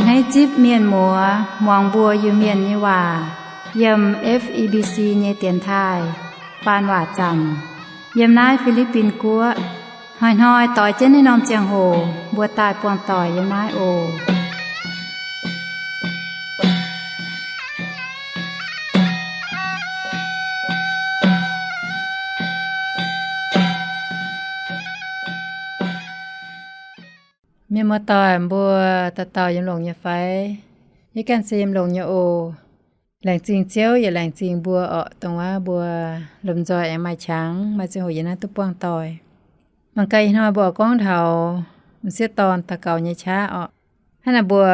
Hneiv zipv mienh muoz muangx mbuo Iu-Mienh nyei waac yiem F E B C nyei dienx taaih faan waac zanc yiem naaiv Fi^li^bin Guoqv. Hnoi-hnoi doix jienv naaiv norm ziangh hoc mbuo daaih buangh doic yiem naaiv oc. Mienh muoz-doic mbuo, dauh dauh yiem longx nyei fai? Yie ganh se yiem longx nyei oc. Laengz zingh Ziouv yaac laengz zingh mbuo orqc, dongh wuov mbuo lomh nzoih aengx maaih qangx maaih ziangh hoc yiem naaiv duqv buangh doic. Mangc gaax ih hnoi mbuo oix gorngv taux m'sieqv dorn daux gaux nyei qaqv orqc. Hnangv naaic mbuo,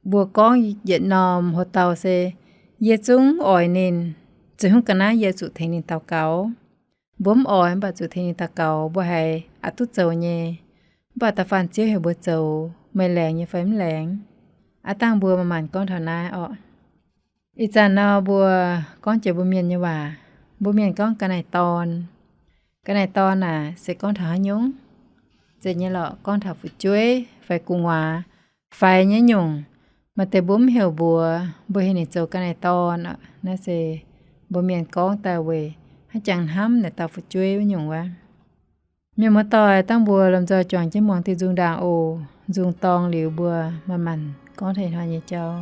mbuo gorngv yietc norm hoc-dauh se yie zungv oix ninh, ziouc hnangv ga'naaiv yie zuqc tengx ninh daux gaux. Mbuo mv oix mv baac zuqc tengx ninh daux gaux, mbuo haiz aqc duqv zoux nyei. Mv baac da'faanh Ziouv heuc mbuo zoux, meih laengz nyei fai mv laengz? Aav dangh mbuo manc-manc gorngv taux naaiv orqc. Ih zanc nor mbuo gorngv jiex mbuo Mienh nyei waac, mbuo Mienh gorngv ga'naaiv dorn. Ga'naaiv dorn aah, se gorngv taux haaix nyungc? Zeiz nyei lorqc, gorngv taux fu'jueiv fai gu'nguaaz faix nyei nyungc. Maaih deix mbuo mv heuc mbuox, mbuo heuc ninh zoux ga'naaiv dorn orqc. Naaiv se mbuo Mienh gorngv daaih weic hnangv jangx hnamv naaic dauh fu'jueiv wuov nyungc wuov. Mienh muoz-doic, dangh mbuo lomh nzoih juangc jienv muangx diuh nzung ndaangc oc. Nzung dorng liuz mbuo manc-manc gorngv taux ih hnoi nyei jauv.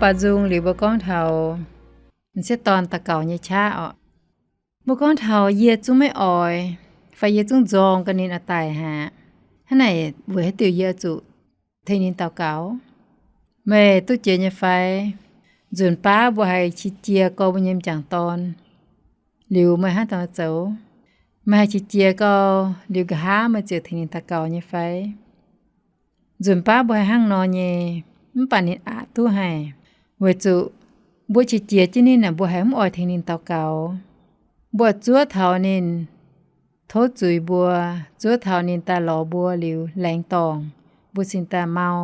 Baac nzung liuz mbuo gorngv taux m'sieqv dorn daux gaux nyei qaqv orqc. Mbuo gorngv taux yie zungv maiv oix, fai yie zungv nzorng ga'naaiv ninh oix daic haic. Hnangv naaic weic haaix diuc yie oix zuqc tengx ninh daux gaux? Meih duqv jiex nyei fai? Nzunc baav mbuo haiz qiex jiez gorx mbuo nyei m'jangc dorn liuz meih hnangv haaix nor zoux? Meih haiz qiex jiez gorx liuz nqa'haav meih ziouc tengx ninh daux gaux nyei fai? Nzunc baav mbuo haiz hnangv nor nyei, mv baac ninh aqc duqv haic, weic zuqc mbuo qiex jiez jienv ninh aeqv, mbuo haiz mv oix tengx ninh daux gaux. Mbuo zuov taux ninh tov zuiz mbuo, zuov taux ninh daaih lorz mbuo liuz laengz dorngc, mbuo cingx daaih mau.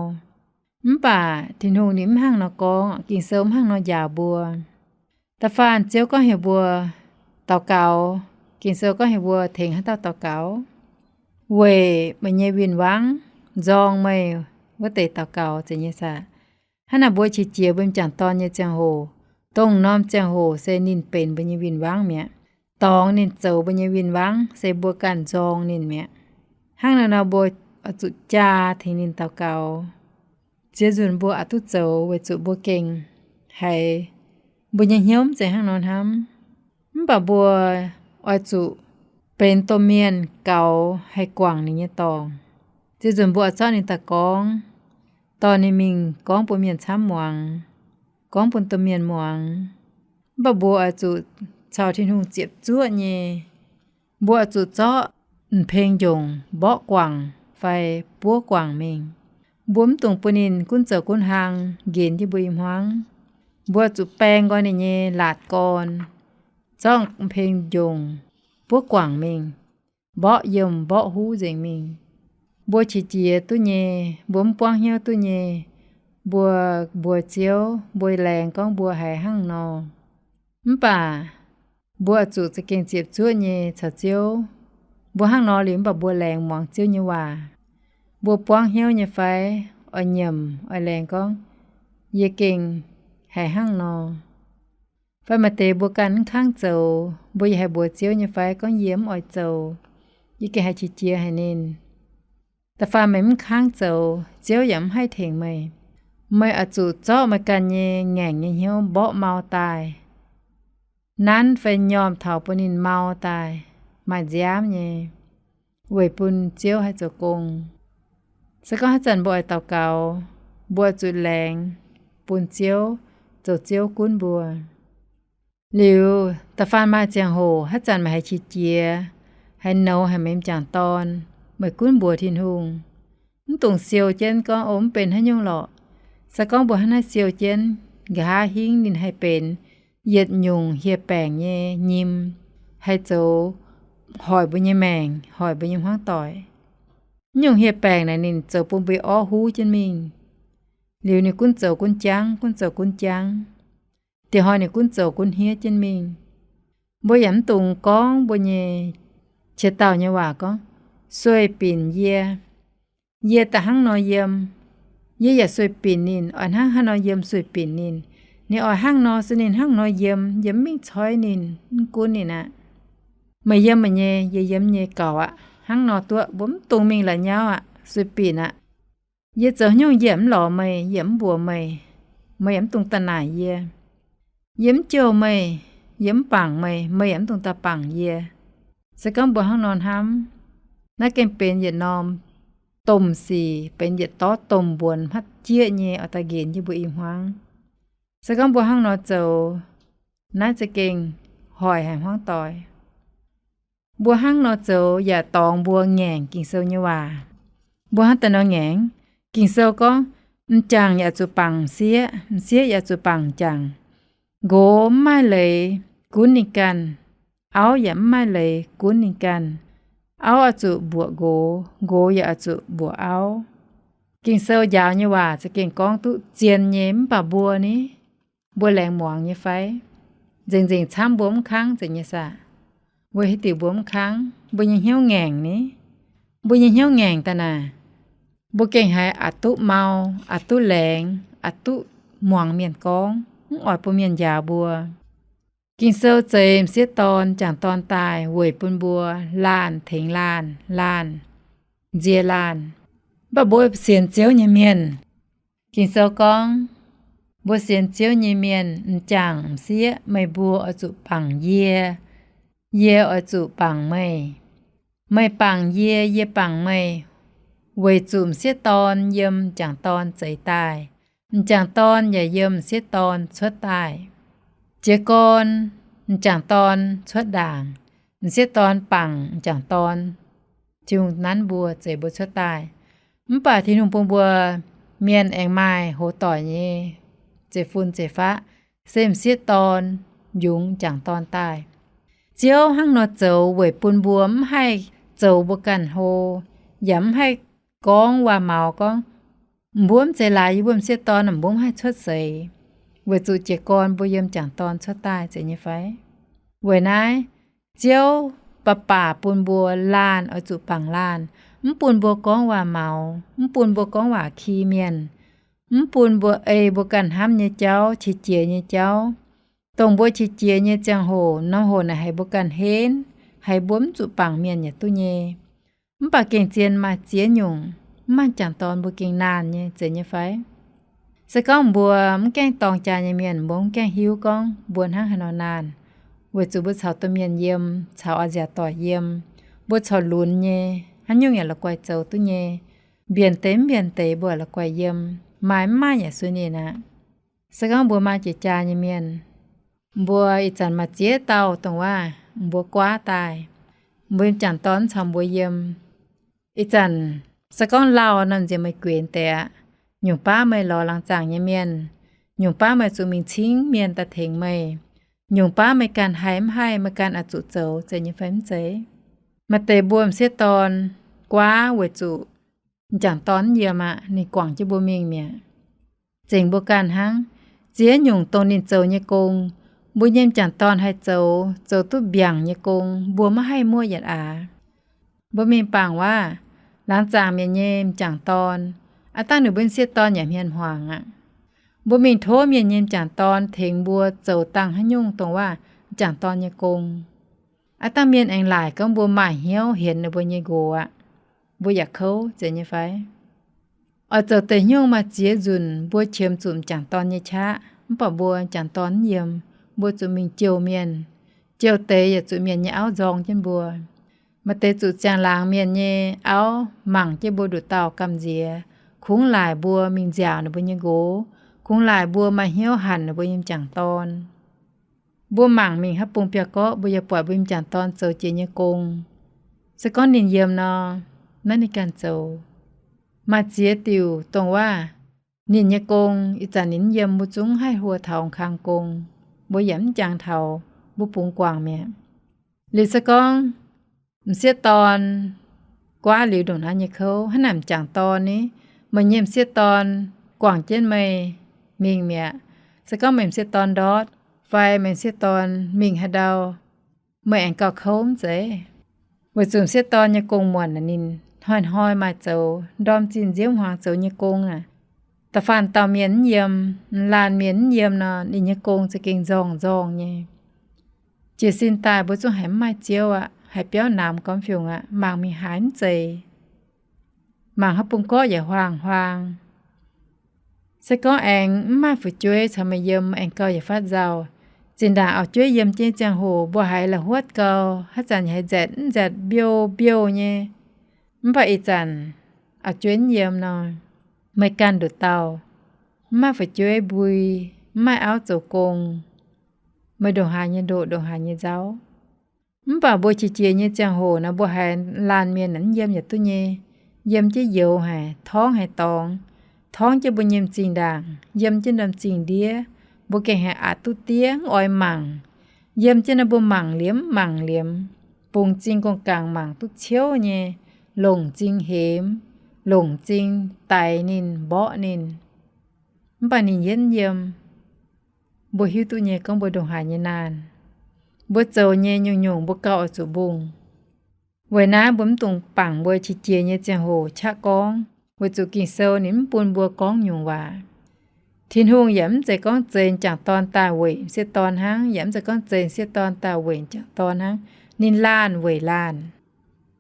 Mv baac Tin-Hungh ninh mv hnangv nor gorngv, Ging-Sou mv hnangv nor njaaux mbuo. Da'faanh Ziouv gorngv heuc mbuo daux gaux, Ging-Sou gorngv heuc mbuo tengx haaix dauh daux gaux? Weic meih nyei win-wangv, nzorng meih wuov deix daux gaux zeiz nyei saah? Hnangv naaic mbuo qiex jiez mbuo m'jangc dorn nyei ziangh hoc, dongh norm ziangh hoc se ninh benx mbuo nyei win-wangv mi'aqv. Dorngx ninh zoux mbuo nyei win-wangv se mbuo ganh nzorng ninh mi'aqv. Hnangv naaiv nor mbuo oix zuqc jaa tengx ninh daux gaux. Ziex nzunc mbuo aqc duqv zoux weic zuqc mbuo gengh haiz mbuo nyei hnyouv mv zeiz hnangv nor hnamv. Mv baac mbuo oix zuqc benx domh mienh gaux haih guangc ninh nyei dorngc. Ziex nzunc mbuo oix zorqv ninh daaih gorngv, dorh ninh mingh gorngv bun mienh camv muangx, gorngv bun domh mienh muangx. Mv baac mbuo oix zuqc caux Tin-Hungh ziepc zuoqv nyei. Mbuo oix zuqc zorqv m'peng njongc mborqv guangc fai buov guangc mingh. Mbuo mv dungx bun ninh gunv zoux gunv hlang nqenx jienv mbuo i hmuangv. Mbuo oix zuqc baeng nqoi ninh nyei laatc gorn, zorqv m'peng njongc buov guangc mingh, mborqv yiem mborqv huv nzengc mingh. Mbuo qiex jiez duqv nyei, mbuo mv buangv hnyouv duqv nyei, mbuo mbuox Ziouv, mbuo laengz gorngv mbuo haiz hnangv nor. Mv baac mbuo oix zuqc za'gengh ziepc zuoqv nyei caux Ziouv. Mbuo hnangv nor liuz mv baac mbuo laengz muangx Ziouv nyei waac. Mbuo buangv hnyouv nyei fai? Oix nyiemc, oix laengz gorngv, yie gengh haiz hnangv nor. Fai maaih deix mbuo ganh mv kangv zoux, mbuo yaac haih mbuox Ziouv nyei fai gorngv yie mv oix zoux, yie gengh haiz qiex jiez haic ninh. Da'faanh meih mv kangv zoux, Ziouv yaac mv haih tengx meih. Meih oix zuqc zorqv meih ganh nyei ngaengc nyei hnyouv mborqv mau daaih, nanv fai nyormh taux bun ninh mau daaih, maaih nziaamv nyei, weic bun Ziouv haih zoux gong. Se gorngv haaix zanc mbuo oix daux gaux, mbuo zuqc laengz bun Ziouv zoux Ziouv gunv mbuo. Liuz da'faanh maaih ziangh hoc haaix zanc meih haiz qiex jiez, haiz nouz haic meih m'jangc dorn, meih gunv mbuox Tin-Hungh. Mv dungx siou jienv gorngv, o, mv benx haaix nyungc lorqc. Se gorngv mbuo hnangv naaiv siou jienv, nqa'haav hingv ninh haih benx yietc nyungc hieh baengc nyei nyim, haih zoux hoic mbuo nyei maengc, hoic mbuo nyei hmuangv doic. Mv nyungc hieh baengc naaic ninh zoux bun mbuo orv huv jienv mingh. Liuz ninh gunv zoux gunv jangv, gunv zoux gunv jangv. Diex hnoi ninh gunv zoux gunv hniev jienv mingh. Mbuo yaac mv dungx gorngv mbuo nyei qiex dauh nyei waac gorngv, sueih binc yie. Yie da'hnangv nor yiem, yie yaac sueih binc ninh, oix hnangv haaix nor yiem sueih binc ninh. Ninh oix hnangv nor se ninh hnangv nor yiem, yie mv mingh coiv ninh, mv gunv ninh aqv. Meih yiem meih nyei, yie yiem nyei gaux aqv. Hnangv nor duqv, mbuo mv dungx mingh la'nyauv aqv, sueih binc aqv. Yie zoux haaix nyungc yie mv lorz meih, yie mv mbuox meih, meih yaac mv dungx daaih naaic yie. Yie mv jouh meih, yie mv bangc meih, meih yaac mv dungx daaih bangc yie. Se gorngv mbuo hnangv nor hnamv, naaiv gengh benx yietc norm domh sic, benx yietc dorv domh mbuonx hmatv jieqv nyei oix daaih nqenx jienv mbuo i hmuangv. Se gorngv mbuo hnangv nor zoux, naaiv za'gengh hoic haic hmuangv doic. Mbuo hnangv nor zoux yaac dorngx mbuo ngaengc Ging-Sou nyei waac. Mbuo hnangv daaih nor ngaengc, Ging-Sou gorngv, m'jangc yaac zuqc bangc m'sieqv, m'sieqv yaac zuqc bangc m'jangc. Nqox mv maaih leiz gunv ninh ganh, auv yaac mv maaih leiz gunv ninh ganh. Auv oix zuqc mbuoqc nqox, nqox yaac oix zuqc mbuoqc auv. Ging-Sou njaaux nyei waac za'gengh gorngv duqv zien nyei, mv baac mbuo ni, mbuo laengz muangx nyei fai? Nzengc-nzengc camv mbuo mv kangv nzengc nyei saah? Weic haaix diuc mbuo mv kangv? Mbuo nyei hnyouv ngaengc ni. Mbuo nyei hnyouv ngaengc daaih naaic, mbuo gengh haiz aqc duqv mau, aqc duqv laengz, aqc duqv muangx mienh gorngv, mv oix bun mienh njaaux mbuo. Ging-Sou zeix m'sieqv dorn, m'jangc dorn daaih weic bun mbuo laanh tengx laanh, laanh nzie laanh. Mv baac mbuo sienx Ziouv nyei mienh, Ging-Sou gorngv, Mbuo sienx Ziouv nyei mienh, m'jangc m'sieqv, meih mbuo oix zuqc bangc yie, yie oix zuqc bangc meih. Meih bangc yie, yie bangc meih, weic zuqc m'sieqv dorn yiem m'jangc dorn zeix daaih, m'jangc dorn yaac yiem m'sieqv dorn cuotv daaih. Jiez gorn m'jangc dorn cuotv ndaangc, m'sieqv dorn bangc m'jangc dorn, ziouc nanv mbuo, zeix mbuo cuotv daaih. Mv baac Tin-Hungh bun mbuo mienh aengx maaih hoz doic nyei zeiv-fun zeiv-faqv, se m'sieqv dorn yungz m'jangc dorn daaih. Ziouv hnangv nor zoux weic bun mbuo mv haih zoux mbuo ganh hlo, yaac mv haih gorngv waac-maux gorngv, mbuo mv zeiz laaix yie mbuo m'sieqv dorn, mbuo mv haih cuotv seix, weic zuqc jiez gorn mbuo yiem m'jangc dorn cuotv daaih, zeiz nyei fai? Weic naaiv, Ziouv baac baac bun mbuo laanh oix zuqc bangc laanh, mv bun mbuo gorngv waac-maux, mv bun mbuo gorngv waac ki mienh, mv bun mbuo ei mbuo ganh hnamv nyei jauv, qiex jiez nyei jauv. Dongh mbuo qiex jiez nyei ziangh hoc, norm hoc naaic haiz mbuo ganh henv, haiz mbuo mv zuqc bangc mienh yaac duqv nyei. Mv baac gengh zien maaih ziex nyungc, mv maaih m'jangc dorn mbuo gengh naanh nyei, zeiz nyei fai? Se gorngv mbuo mv gaengh dorng jaa nyei mienh, mbuo mv gaengh hiuv gorngv mbuo hnangv haaix nor naanh, weic zuqc mbuo caux domh mienh yiem, caux a'nziaauc doic yiem, mbuo corc lunx nyei, haaix nyungc yaac la'guaih zoux duqv nyei. Mbienc deix mv mbienc deix mbuo la'guaih yiem, maaih mv maaih yaac sueih ninh aqv. Se gorngv mbuo maaih jiex jaa nyei mienh, mbuo ih zanc maaih ziex dauh dongh waac mbuo guaav daaih, mbuo m'jangc dorn mv caux mbuo yiem. Ih zanc se gorngv lauh nor, nziex meih guenx deix aqv. Nyungc baav meih lorz laangz zaangc nyei mienh, nyungc baav meih zuqc mingh cingv mienh daaih tengx meih, nyungc baav meih ganh haih mv haih, meih ganh oix zuqc zoux, zeiz nyei fai mv zeiz? Maaih deix mbuo m'sieqv dorn guaav weic zuqc m'jangc dorn mv yiem aqv, ninh guangc jienv mbuo mingh mi'aqv. Zengc mbuo ganh hnangv. Ziex nyungc dongh ninh zoux nyei gong, mbuo nyei m'jangc dorn haih zoux, zoux duqv mbiaangc nyei gong, mbuo maiv haih muoqv yietc aax. Mbuo mingh bangc waac, laangz zaangc mienh nyei m'jangc dorn, aav dangh ninh mbuo m'sieqv dorn yaac hmien hmuangx aqv. Mbuo mingh tov mienh nyei m'jangc dorn tengx mbuo zoux dangh haaix nyungc dongh waac m'jangc dorn nyei gong, aav dangh mienh aengx laaic gorngv mbuo maaih hnyouv hienx ninh mbuo nyei nqox aqv. Mbuo yaac kouv, zeiz nyei fai? Oix zoux deix nyungc maaih ziex nzunc mbuo qiemx zuqc m'jangc dorn nyei qaqv, mv baac mbuo m'jangc dorn mv yiem, mbuo zuqc mingh jouh mienh. Jouh deix yaac zuqc mienh nyei auv nzorng jienv mbuo. Maaih deix zuqc ziangh laangz mienh nyei auv mangc jienv mbuo nduqc dauh gamh nziex, kungx laaic mbuo mingh nziaauc ninh mbuo nyei nqox, kungx laaic mbuo maaih hnyouv hanc ninh mbuo nyei m'jangc dorn. Mbuo mangc mingh haaix bung biauv-gorqv, mbuo yaac buatc mbuo m'jangc dorn zoux jiex nyei gong. Se gorngv ninh yiem nor, naaiv ninh ganh zoux. Maaih ziex diuc dongh waac ninh nyei gong, ih zanc ninh mv yiem, mbuo zungv haih hluo taux kang gong, mbuo yaac mv jangx taux, mbuo bungx guangc mi'aqv. Liuz se gorngv m'sieqv dorn guaav liuz ndongc naaiv nyei kouv, hnangv naaic m'jangc dorn ni, meih nyei m'sieqv dorn guangc jienv meih mingh mi'aqv. Se gorngv meih m'sieqv dorn ndortv, fai meih m'sieqv dorn mingh haaix ndau, meih aengx gauh kouv mv zeiz? Weic zuqc m'sieqv dorn nyei gong muonc ninh hnoi-hnoi maaih zoux, ndorm zinh nziouv hmuangx zoux nyei gong aac, da'faanh dauh mienh mv yiem, laanh mienh mv yiem nor, ninh nyei gong za'gengh nzorng-nzorng nyei. Jiez sin daaih mbuo zungv haiz mv maaih Ziouv aqv, haiz biauv namx gormx fiungc aqv, mangc mingh haaix mv zeiz. Mangc haaix bung gorqv yaac huaang-huaang. Se gorngv aengx mv maaih fu'jueiv caux meih yiem, aengx gauh yaac fatv nzauh. Zinh ndaangc auv-jueiv yiem jienv ziangh hoc mbuo haiz la'huotv gau, haaix zanc haiz nzaatc mv nzaatc mbiouh mbiouh nyei. Mv baac ih zanc auv-jueiv mv yiem nor, meih ganh nduqc dauh, mv maaih fu'jueiv mbui, mv maaih auv zoux gong, meih ndongc haaix nyei ndoqc ndongc haaix nyei nzauh. Mv baac mbuo qiex jiez nyei ziangh hoc nor, mbuo haiz laanh mienh mv yiem yaac duqv nyei, yiem jienv youx haic, torngv haic dorngx, torngv jienv mbuo nyei m'zing ndaangc, yiem jienv ndorm zingh ndiev, mbuo gengh haiz aqc duqv diev, mv oix mangc. Yiem jienv nor mbuo mangc liemh mangc liemh, bungx m'zing gong-gaangc mangc duqv ciouv nyei, longc m'zing hemx, longc m'zing daix ninh, mborqv ninh. Mv baac ninh yietv mv yiem. Mbuo hiuv duqv nyei gorngv mbuo ndongc haaix nyei naanh. Mbuo zoux nyei nyungc-nyungc mbuo gauh oix zuqc mbungh. Weic naaiv mbuo mv dungx bangc mbuo qiex jiez nyei ziangh hoc qaqv gorngv, weic zuqc Ging-Sou ninh mv bun mbuo gorngv nyungc waac. Tin-Hungh yaac mv zeiz gorngv zeix m'jangc dorn daaih weic m'sieqv dorn hnangv, yaac mv zeiz gorngv zeix m'sieqv dorn daaih weic m'jangc dorn hnangv. Ninh laanh weic laanh.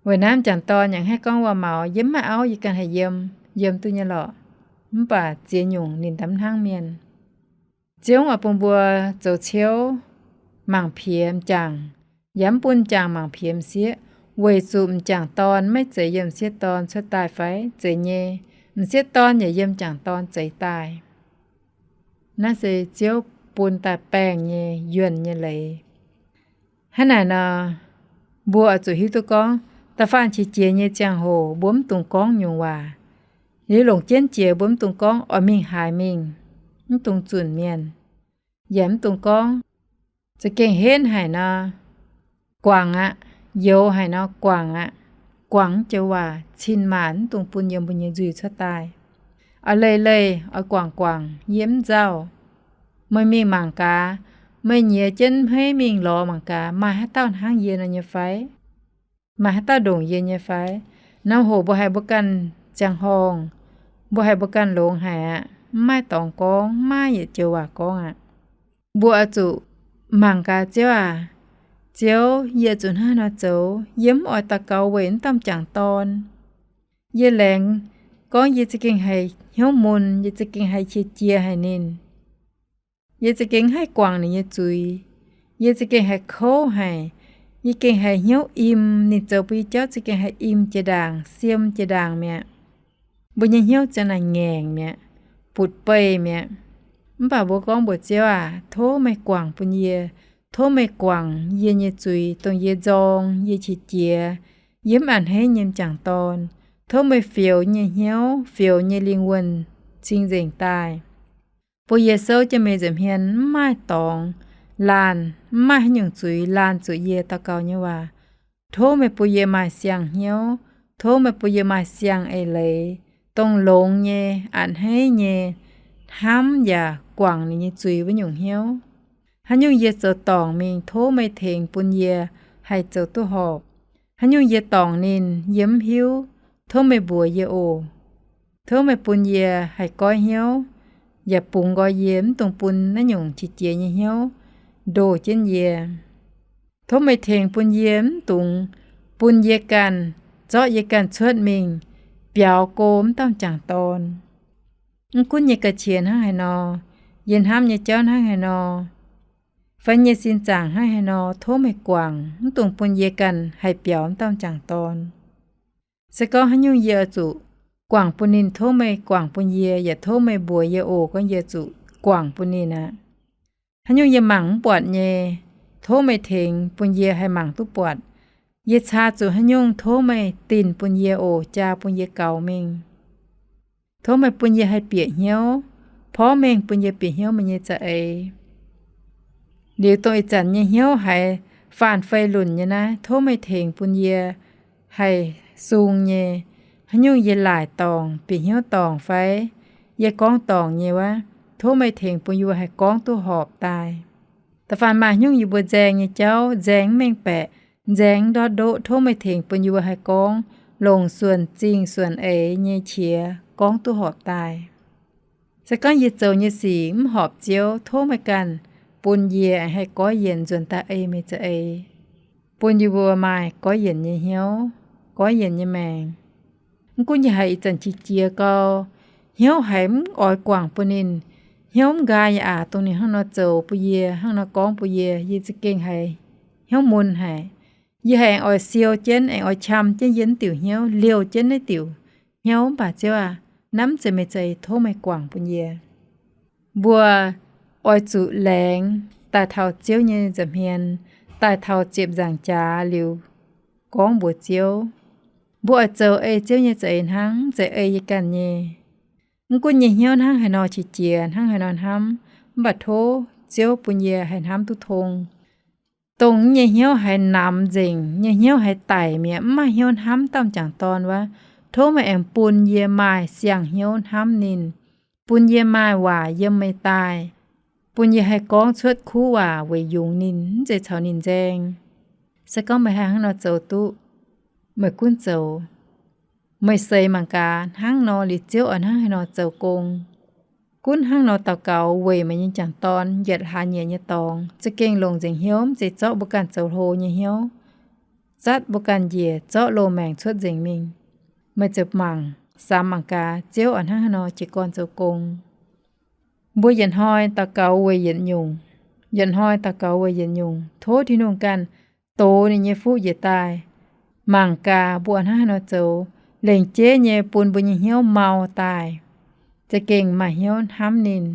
Weic naaiv m'jangc dorn yaac haih gorngv waac-maux, yie mv maaih auv, yie ganh haih yiem, yiem duqv nyei lorqc. Mv baac ziex nyungc ninh daaih mv hnangv mienh. Ziouv oix bun mbuo zoux ciouv, mangc piex m'jangc, yaac mv bun m'jangc mangc piex m'sieqv, weic zuqc m'jangc dorn maiv zeiz yiem m'sieqv dorn cuotv daaih fai? Zeiz nyei. M'sieqv dorn yaac yiem m'jangc dorn zeix daaih. Naaiv se Ziouv bun daaih baengh nyei yuonh nyei leiz. Hnangv naaic nor, mbuo oix zuqc hiuv duqv gorngv, da'faanh qiex jiez nyei ziangh hoc mbuo mv dungx gorngv nyungc waac. Liuz longc jienv jiex mbuo mv dungx gorngv oix mingh haaix mingh, mv dungx zunc mienh, yaac mv dungx gorngv za'gengh henv haic nor, guangc aqv, youx haic nor guangc aqv. Guangc joux waac cin-maanc mv dungx bun yiem mbuo nyei nzuih cuotv daaih. Oix leih leih, oix guangc guangc, yie mv nzauh. Meih mingh mangc gaax, meih nyiex jienv hmeiv mingh lorz mangc gaax, maaih haaix dauh hnangv yie nor nyei fai? Maaih haaix dauh ndongc yie nyei fai? Norm hoc mbuo haiz mbuo ganh ziangh horngh, mbuo haiz mbuo ganh longx haic aqv. Mv maaih dorngx gorngv, mv maaih yietc joux waac gorngv aqv. Mbuo oix zuqc mangc gaax, Ziouv aac, Ziouv, yie zuqc hnangv haaix nor zoux? Yie mv oix daux gaux weic wuov dauh m'jangc dorn. Yie laengz gorngv yie za'gengh haiz hnyouv mun, yie za'gengh haiz qiex jiez haic ninh. Yie za'gengh haih guangc ninh nyei zuiz. Yie za'gengh haiz kouv haic. Yie gengh haiz hnyouv im. Ninh zoux bun yie jauv za'gengh haiz im jiex ndaangc, siem jiex ndaangc mi'aqv. Mbuo nyei hnyouv ziang naaic ngaengc mi'aqv, butv-beih mi'aqv. Mv baac mbuo gorngv mbuox Ziouv aac, tov meih guangc bun yie. Tov meih guangc yie nyei zuiz, dongh yie nzorng, yie qiex jiez, yie mv a'hneiv nyei m'jangc dorn. Tov meih fioux nyei hnyouv, fioux nyei lingh wuonh cing-nzengc daaih, bun yie souv jienv meih nza'hmien mv maaih dorngx laanh, mv maaih haaix nyungc zuiz laanh zuqc yie daux gaux nyei waac. Tov meih bun yie maaih siang-hnyouv. Tov meih bun yie maaih siang eix leiz, dongh longx nyei, a'hneiv nyei, hnamv yaac guangc ninh nyei zuiz wuov nyungc hnyouv. Haaix nyungc yie zoux dorngc mingh, tov meih tengx bun yie haih zoux duqv horpc. Haaix nyungc yie dorngc ninh, yie mv hiuv, tov meih mbuox yie oc. Tov meih bun yie haih goiv hnyouv, yaac bungx nqoi yie, mv dungx bun naaiv nyungc qiex jiez nyei hnyouv ndoh jienv yie. Tov meih tengx bun yie, mv dungx bun yie ganh, zorqv yie ganh cuotv mingh biaux go wuov dauh m'jangc dorn. Mv gunv yie ga'qiex hnangv haaix nor, yie hnamv nyei jauv hnangv haaix nor, fai yie nyei sin zaangc hnangv haaix nor, tov meih guangc, mv dungx bun yie ganh haih biaux wuov dauh m'jangc dorn. Se gorngv haaix nyungc yie oix zuqc guangc bun ninh, tov meih guangc bun yie, yaac tov meih mbuox yie oc, gorngv yie zuqc guangc bun ninh aqv. Haaix nyungc yie mangc mv buatc nyei, tov meih tengx bun yie haih mangc duqv buatc. Yie caa zuqc haaix nyungc, tov meih dinh bun yie oc, jaa bun yie gaux mingh. Tov meih bun yie haih bieqc hnyouv, porv mengh bun yie bieqc hnyouv meih nyei za'eix. Liuz dongh ih zanc nyei hnyouv haiz faanh fei lunc nyei naaiv, tov meih tengx bun yie haih sung nyei. Haaix nyungc yie laaic dorngc, bieqc hnyouv dorngc fai yie gorngv dorngc nyei wuov, tov meih tengx bun yie mbuo haih gorngv duqv horpc daaih. Da'faanh maaih haaix nyungc yie mbuo nzaeng nyei jauv, nzaeng mv mengh baeqc, nzaeng ndortv ndoqv, tov meih tengx bun yie mbuo haih gorngv longc suonc zingh suonc eix nyei qiex gorngv duqv horpc daaih. Se gorngv yie zoux nyei sic mv horpc Ziouv, tov meih ganh bun yie aengx haih goiv yienc nzuonx daaih ei meih za'eix, bun yie mbuo maaih goiv yienc nyei hnyouv, goiv yienc nyei maengc. Mv gunv yie haiz ih zanc qiex jiez gau, hnyouv haiz mv oix guangc bun ninh, hnyouv mv nqaai yaac aac dongh ninh hnangv nor zoux bun yie, hnangv nor gorngv bun yie, yie za'gengh haiz hnyouv mun haic. Yie haiz aengx oix siou jienv, aengx oix qam jienv yie naaiv diuc hnyouv, liouh jienv naaiv diuc hnyouv. Mv baac Ziouv aac, naaiv mv zeiz meih za'eix, tov meih guangc bun yie. Mbuo oix zuqc laengz daaih taux Ziouv nyei nza'hmien, daaih taux ziepc nzaangc jaax liuz gorngv mbuox Ziouv. Mbuo oix zoux ei Ziouv nyei za'eix hnangv, mv zeiz ei yie ganh nyei. Mv gunv yie nyei hnyouv hnangv haaix nor qiex jiez, hnangv haaix nor hnamv, mv baac tov Ziouv bun yie haih hnamv duqv tong. Dongh yie nyei hnyouv haiz namx nzengc, yie nyei hnyouv haiz daic mi'aqv, mv maaih hnyouv hnamv dauh m'jangc dorn wuov, tov meih aengx bun yie maaih siang-hnyouv hnamv ninh, bun yie maaih waac yiem meih daaih, bun yie haih gorngv cuotv kuv waac weic yungz ninh, mv zeiz caux ninh nzaeng. Se gorngv meih haih hnangv nor zoux duqv, meih gunv zoux. Meih seix mangc gaax, hnangv nor liuz Ziouv oix hnangv haaix nor zoux gong. Gunv hnangv nor daux gaux weic meih nyei m'jangc dorn yietc hlaax nyieqc nyei dorngx, za'gengh longc nzengc hnyouv, mv zeiz zorqv mbuo ganh zoux hlo nyei hnyouv, zatv mbuo ganh njiec, zorqv loz-maengc cuotv nzengc mingh. Meih ziouc mangc, samx mangc gaax, Ziouv oix hnangv haaix nor jiez gorn zoux gong. Mbuo yietc hnoi daux gaux weic yietc nyungc, yietc hnoi daux gaux weic yietc nyungc, tov Tin-Hungh ganh dox ninh nyei fuqv njiec daaih. Mangc gaax mbuo hnangv haaix nor zoux, lengc jeiv nyei bun mbuo nyei hnyouv mau daaih. Za'gengh maaih hnyouv hnamv ninh.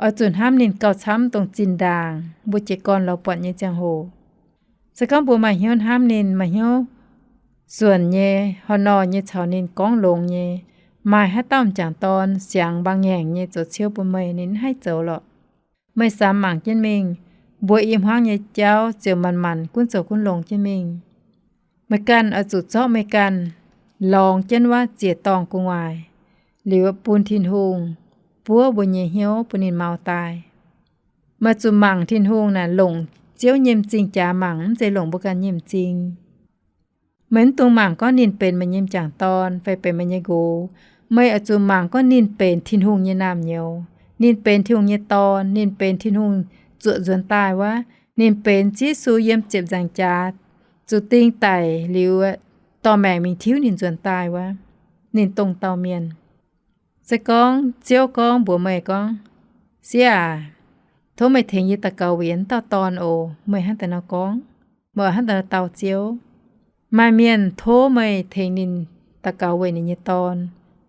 Oix zuqc hnamv ninh gauh camv dongh zinh ndaangc mbuo jiez gorn lorz buatc nyei ziangh hoc. Se gorngv mbuo maaih hnyouv hnamv ninh, maaih hnyouv suonc nyei, horh nor nyei caux ninh gorngv longx nyei, maaih haaix dauh m'jangc dorn siangx mbaang ngaengc nyei zoux ciouv bun meih, ninh mv haih zoux lorqc. Meih samx mangc jienv mingh, mbuo i hmuangv nyei jauv ziouc manc-manc gunv zoux gunv longx jienv mingh. Meih ganh oix zuqc zorqv meih ganh lorngx jienv wuov ziec-dorngh gu'nguaaic, liuz bun Tin-Hungh buov mbuo nyei hnyouv bun ninh mau daaih. Meih zuqc mangc Tin-Hungh naaic longc Ziouv nyei m'zing jaax mangc, mv zeiz longc mbuo ganh nyei m'zing. Meih mv dungx mangc gorngv ninh benx meih nyei m'jangc dorn fai benx meih nyei nqox. Meih oix zuqc mangc gorngv ninh benx Tin-Hungh nyei naamh nyouz, ninh benx Tin-Hungh nyei Dorn, ninh benx Tin-Hungh zuoqc nzuonx daaih wuov, ninh benx Ziouv Yesu yiem ziepc nzaangc jaax zuqc ding daic liuz, dorh maengc mingh tiuv ninh nzuonx daaih wuov, ninh dongh dauh mienh. Se gorngv Ziouv gorngv mbuox meih gorngv, Sieqv aac, tov meih tengx yie daux gaux weic yie wuov dauh dorn oc, meih hnangv daaih nor gorngv, meih oix hnangv daaih nor dau Ziouv? Maaih mienh tov meih tengx ninh daux gaux weic ninh nyei dorn,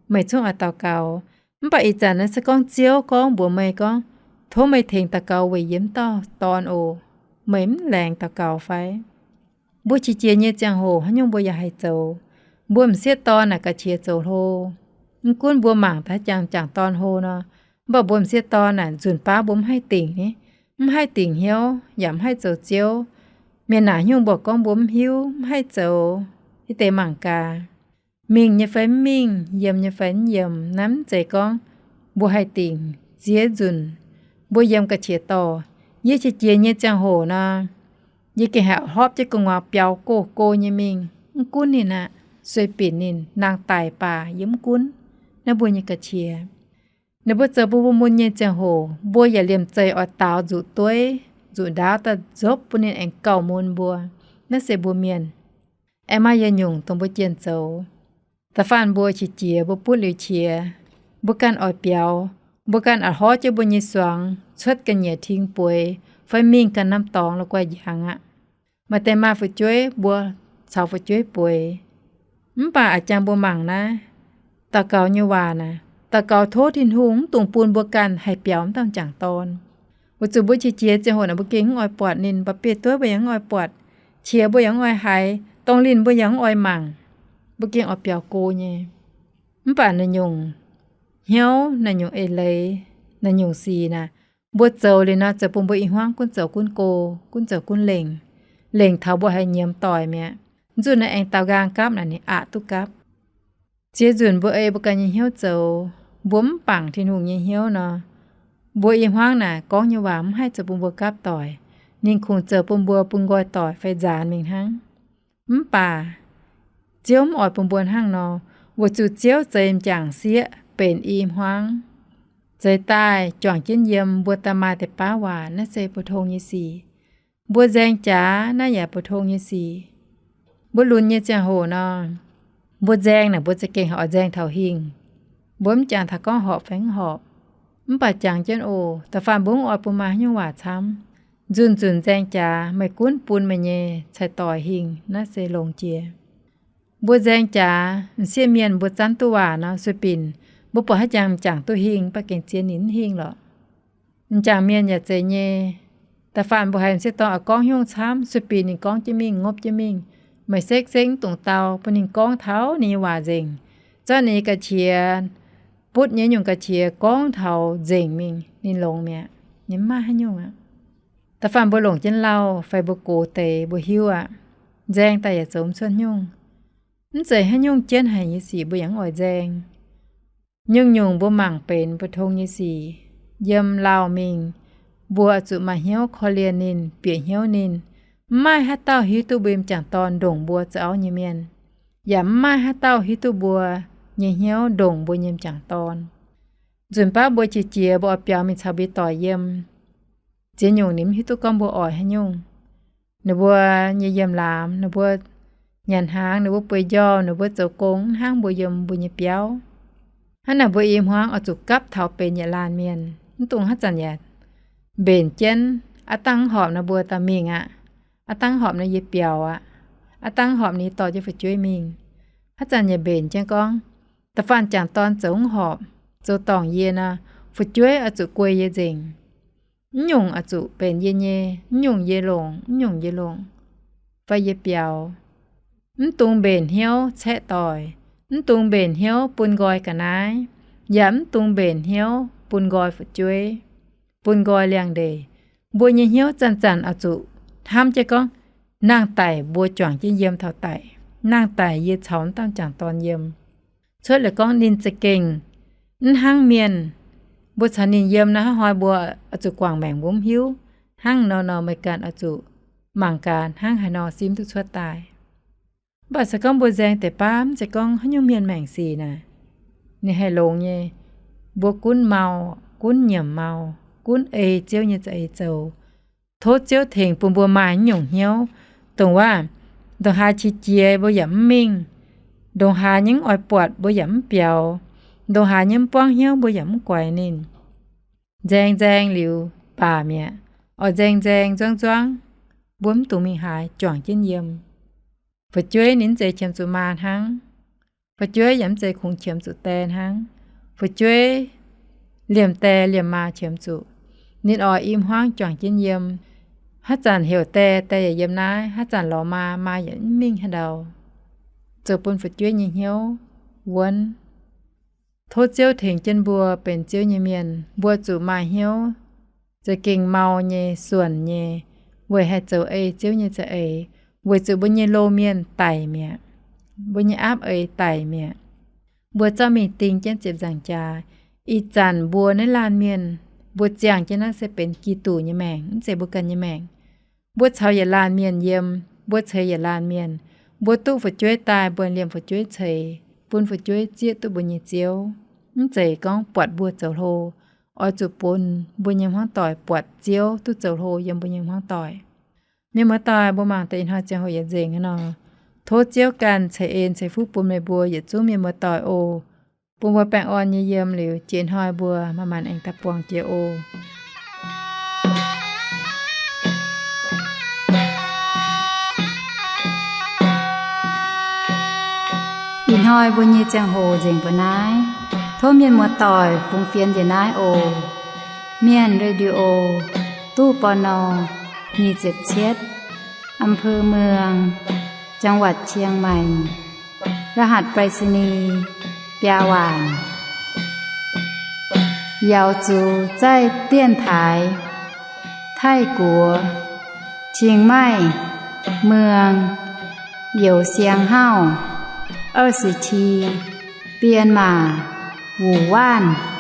meih zungv oix daux gaux. Mv baac ih zanc naaiv se gorngv Ziouv gorngv mbuox meih gorngv, Tov meih tengx daux gaux weic yie wuov dauh dorn oc, meih mv laengz daux gaux fai? Mbuo qiex jiez nyei ziangh hoc haaix nyungc mbuo yaac haih zoux. Mbuo m'sieqv dorn naaic ga'qiex zoux hlo. Mv gunv mbuo mangc daaih jangx m'jangc dorn hlo nor, mv baac mbuo m'sieqv dorn naaic nzunc baav mbuo mv haih dingc ni, mv haih dingc hnyouv yaac mv haih zoux Ziouv. Mienh naaic haaix nyungc mbuo gorngv mbuo mv hiuv, mv haih zoux, yie deix mangc gaax. Mingh nyei fai mv mingh, yiem nyei fai mv yiem, naaiv mv zeiz gorngv mbuo haih dingc. Ziex nzunc mbuo yiem ga'qiex dorh, yie qiex jiez nyei ziangh hoc nor, yie gengh haih hlorpv jienv gu'nguaaz biaux go go nyei mingh. Mv gunv ninh aqv, sueih binc ninh nangh daic baac yie mv gunv. Naaiv mbuo nyei ga'qiex, ninh mbuo zoux bun mbuo mun nyei ziangh hoc, mbuo yaac liemh zeih oix daaux nzuqc dueiv, nzuqc ndaauv daaih nzopv bun ninh aengx gauh mun mbuo. Naaiv se mbuo mienh. Aengx maaih yietc nyungc dongh mbuo jienh zoux. Da'faanh mbuo qiex jiez, mbuo butv liuz qiex, mbuo ganh oix biaux, mbuo ganh oix hlorv jienv mbuo nyei suangx cuotv ga'nyiec ting bueix, fai mingh ganh norm dorngx la'guaih njang aqv. Maaih deix maaih fu'jueiv mbuo caux fu'jueiv bueix. Mv baac a'jangx mbuo mangc naaiv daux gaux nyei waac naaic, daux gaux tov Tin-Hungh mv dungx bun mbuo ganh haih biaux wuov dauh m'jangc dorn. Weic zuqc mbuo qiex jiez ziangh hoc naaic mbuo gengh mv oix buatc ninh, mba'biei dueiv mbuo yaac mv oix buatc, qiex mbuo yaac mv oix haiz, dongh linh mbuo yaac mv oix mangc. Mbuo gengh oix biaux go nyei. Mv baac naaiv nyungc hnyouv, naaiv nyungc eix leiz, naaiv nyungc sic naaic, mbuo zoux liuz nor zoux bun mbuo i hmuangv gunv zoux gunv go, gunv zoux gunv lengc, lengc taux mbuo haiz nyiemz doic mi'aqv. Nzunc naaiv aengx daaux nqaang gapv naaic ninh aqc duqv gapv. Ziex nzunc mbuo ei mbuo ganh nyei hnyouv zoux, mbuo mv bangc Tin-Hungh nyei hnyouv nor, mbuo i hmuangv naaic gorngv nyei waac mv haih zoux bun mbuo gapv doic. Ninh kungx zoux bun mbuo bun nqoi doic fai nzaanx mingh hnangv. Mv baac Ziouv mv oix bun mbuo hnangv nor, weic zuqc Ziouv zeix m'jangc sieqv benx i hmuangv, zeix daaih juangc jienv yiem mbuo daaih maaih deix baav waac. Naaiv se pou-tong nyei sic. Mbuo nzaeng jaax naaiv yaac pou-tong nyei sic. Mbuo lunx nyei ziangh hoc nor, mbuo nzaeng naaic mbuo za'gengh oix nzaeng taux hingh. Mbuo mv jangx taux gorngv horpc fai mv horpc. Mv baac jangx jienv oc, da'faanh mbuo mv oix bun maaih haaix nyungc waac camv. Nzunc nzunc nzaeng jaax meih gunv bun meih nyei cai-doic hingh, naaiv se longx jiex. Mbuo nzaeng jaax m'sieqv mienh mbuo zanv duqv waac nor, sueih binc mbuo buatc haaix jangx m'jangc duqv hingh, mv baac gengh zien ninh mv hingh lorqc. M'jangc mienh yaac zeiz nyei. Da'faanh mbuo haiz m'sieqv dorn oix gorngv haaix nyungc camv, sueih binc ninh gorngv jienv mingh, ngopv jienv mingh. Meih sekv sekv mv dungx dau, bun ninh gorngv taux ninh nyei waac nzengc. Zorqv ninh nyei ga'qiex, butv nyei nyungc ga'qiex gorngv taux nzengc mingh, ninh longx mi'aqv. Ninh mv maaih haaix nyungc aqv. Da'faanh mbuo longc jienv lauh fai mbuo gox deix mbuo hiuv aqv, nzaeng daaih yaac zoux mv cuotv nyungc. Mv zeiz haaix nyungc jienv haic nyei sic mbuo yaac mv oix nzaeng. Nyungc-nyungc mbuo mangc benx mbu'ndongx nyei sic, yiem lauh mingh, mbuo zuqc maaih hnyouv korv-lienh ninh, bieqc hnyouv ninh. Mv maaih haaix dauh hiuv duqv mbuo m'jangc dorn ndongc mbuo zoux auv nyei mienh, yaac mv maaih haaix dauh hiuv duqv mbuo nyei hnyouv ndongc mbuo nyei m'jangc dorn. Nzunc baav mbuo qiex jiez mbuo oix biaux mingh caux mbuo doic yiem, ziex nyungc ninh mv hiuv duqv gorngv mbuo oix haaix nyungc. Ninh mbuo nyei yiem laamz, ninh mbuo nyanc hnaangx, ninh mbuo bueix njormh, ninh mbuo zoux gong mv hnangv mbuo yiem mbuo nyei biauv. Hnangv naaic mbuo i hmuangv oix zuqc gapv taux benx yietc laanh mienh. Mv dungx haaix zanc yaac mbenc jienv, aav dangh horpc nor mbuo daaih mingh aqv. Aav dangh horpc nor yie biaux aqv. Aav dangh horpc nor yie dorh jienv fu'jueiv mingh. Haaix zanc yaac mbenc jienv gorngv, da'faanh jangc dorn zoux mv horpc, zoux dorngc yie nor, fu'jueiv oix zuqc guei yie nzengc. Mv nyungc oix zuqc benx yie nyei, mv nyungc yie longc, mv nyungc yie longc, fai yie biaux. Mv dungx mbenc hnyouv caeqv doic, mv dungx mbenc hnyouv bun nqoi ga'naaiv, yaac mv dungx mbenc hnyouv bun nqoi fu'jueiv, bun nqoi liangx-ndeic. Mbuo nyei hnyouv zanc-zanc oix zuqc hnamv jienv gorngv, nangh daic mbuo juangc jienv yiem taux daic, nangh daic yie caux mv dangh jangc dorn yiem. Cuotv liuz gorngv ninh za'gengh mv hnangv mienh, mbuo caux ninh yiem nor, hnangv haaix hnoi mbuo oix zuqc guangc maengc mbuo mv hiuv. Hnangv nor nor meih ganh oix zuqc mangc gaax hnangv haaix nor simv duqv cuotv daaih. Mv baac se gorngv mbuo nzaeng deix baav, mv zeiz gorngv haaix nyungc mienh maengc sic naaic, ninh haih longx nyei. Mbuo gunv mau, gunv nyiemc mau, gunv ei Ziouv nyei za'eix zoux. Tov Ziouv tengx bun mbuo maaih nyungc hnyouv, dongh waac, ndongc haaix qiex jiez mbuo yaac mv mingh, ndongc haaix nyei mv oix buatc mbuo yaac mv biaux, ndongc haaix nyei mv buangv hnyouv mbuo yaac mv guaix ninh. Nzaeng nzaeng liuz baac mi'aqv. Oix nzaeng nzaeng nzuangv nzuangv, mbuo mv dungx mingh haaix, juangc jienv yiem. Fu'jueiv ninh mv zeiz qiemx zuqc maa hnangv. Fu'jueiv yaac mv zeiz kungx qiemx zuqc die hnangv. Fu'jueiv liemh die liemh maa qiemx zuqc. Ninh oix i hmuangv juangc jienv yiem. Haaix zanc heuc die, die yaac yiem naaiv. Haaix zanc lorz maa, maa yaac mv mingh haaix ndau. Zoux bun fu'jueiv nyei hnyouv wuonv. Tov Ziouv tengx jienv mbuo benx Ziouv nyei mienh, mbuo zuqc maaih hnyouv za'gengh mau nyei, suonc nyei, weic haih zoux ei Ziouv nyei za'eix, weic zuqc mbuo nyei loz-mienh daic mi'aqv, mbuo nyei aapv eix daic mi'aqv. Mbuo zorqv mingh ding jienv ziepc nzaangc jaax. Ih zanc mbuo naaiv laanh mienh, mbuo ziangh jienv naaiv se benx Giduc nyei maengc, mv zeiz mbuo ganh nyei maengc. Mbuo caux yietc laanh mienh yiem, mbuo ceix yietc laanh mienh. Mbuo duqv fu'jueiv daaih, mbuo liemh fu'jueiv ceix, bun fu'jueiv zieqv duqv mbuo nyei Ziouv. Mv zeiz gorngv buatc mbuo zoux hlo. Oix zuqc bun mbuo nyei hmuangv doic buatc Ziouv duqv zoux hlo yiem mbuo nyei hmuangv doic. Mienh muoz-doic, mbuo mangc deix ih hnoi ziangh hoc yietc nzengc hnangv nor. Tov Ziouv ganh ceix en ceix fuqv bun meih mbuo yietc zungv mienh muoz-doic oc. Bun mbuo baengh orn nyei yiem liuz, jiex hnoi mbuo maaih maanc aengx daaih buangh jiex oc. Ih hnoi mbuo nyei ziangh hoc nzengc mbuo naaiv. Tov mienh muoz-doic fungx fienx njiec naaiv oc. Mienh Radio, ตู้ ปณ. nyic ziepc cietv, อำเภอเมือง จังหวัดเชียงใหม่ รหัสไปรษณีย์ biaa waanc. Yaux zuqc zaih dienx taaix Taiv-Guoqv, Qing Maih, Mueng, Youz Siang Hauv, 二十七, Bienh Maac, Wuc Waanv.